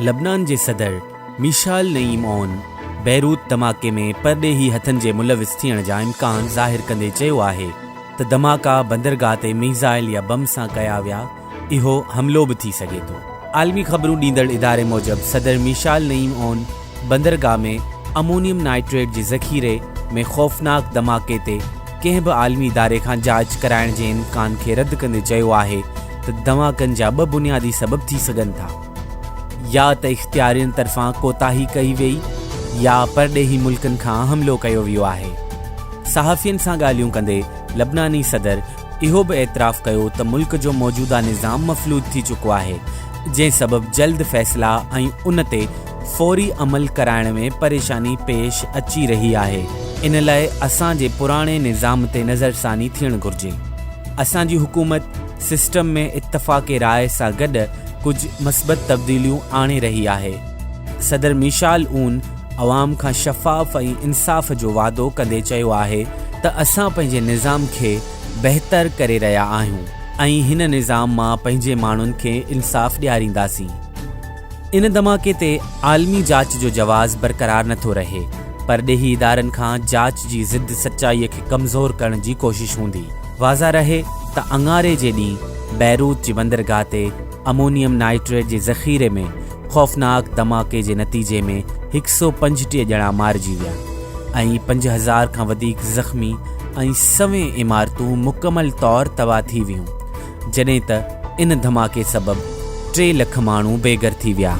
لبنان جي صدر ميشال نعيم عون بيروت ڌماڪي ۾ پرڏيهي هٿن جي ملوث ٿيڻ جا امڪان ظاهر ڪندي چيو آهي ته ڌماڪا بندرگاهه تي ميزائل يا بم سان ڪيا ويا، اهو حملو به ٿي سگهي ٿو. عالمي خبرون ڏيندڙ اداري موجب صدر ميشال نعيم عون بندرگاهه ۾ امونيم نائٽريٽ جي ذخيري ۾ خوفناڪ ڌماڪي تي ڪنهن به عالمي اداري کان جاچ ڪرائڻ جي امڪان کي رد ڪندي چيو آهي ته ڌماڪن جا ٻه بنيادي سبب ٿي سگهن ٿا، يا ته اختيارين طرفان ڪوتاهي ڪئي ويئي يا پرڏيهي ملڪن کان حملو ڪيو ويو آهي. صحافين سان ڳالهيون ڪندي لبناني صدر اهو به اعتراف ڪيو ته ملڪ جو موجوده نظام مفلوج ٿي چڪو آهي، جنهن سبب جلد فيصلا ۽ ان تي فوري عمل ڪرائڻ ۾ پريشاني پيش اچي رهي آهي، ان لاء اسان جي پراڻي نظام تي نظرثاني ٿيڻ گهرجي. اسان جي حڪومت سسٽم ۾ اتفاق راء سان گڏ ڪجهه مثبت تبديليون آڻي رهي آهي. صدر ميشال عون عوام کان شفاف ۽ انصاف جو وعدو ڪندي چيو آهي ته اسان پنهنجي نظام کي بهتر ڪري رهيا آهيون ۽ هن نظام مان پنهنجي ماڻهن کي انصاف ڏيارينداسين. ان ڌماڪي تي عالمي جاچ جو جواز برقرار نٿو رهي، پرڏيهي ادارن کان جاچ جي ضد سچائي کي ڪمزور ڪرڻ جي ڪوشش هوندي. واضح رهي ته اڱاري جي ڏينهن بيروت جي بندرگاهه تي امونيم نائٽريٽ جي ذخيري ۾ خوفناڪ ڌماڪي جي نتيجي ۾ 135 ڄڻا مارجي ويا ۽ 5000 کان وڌيڪ زخمي ۽ سوين عمارتون مڪمل طور تباهه ٿي ويون، جڏهن ته ان ڌماڪي سبب ٽي لک ماڻهو بي گهر ٿي ويا.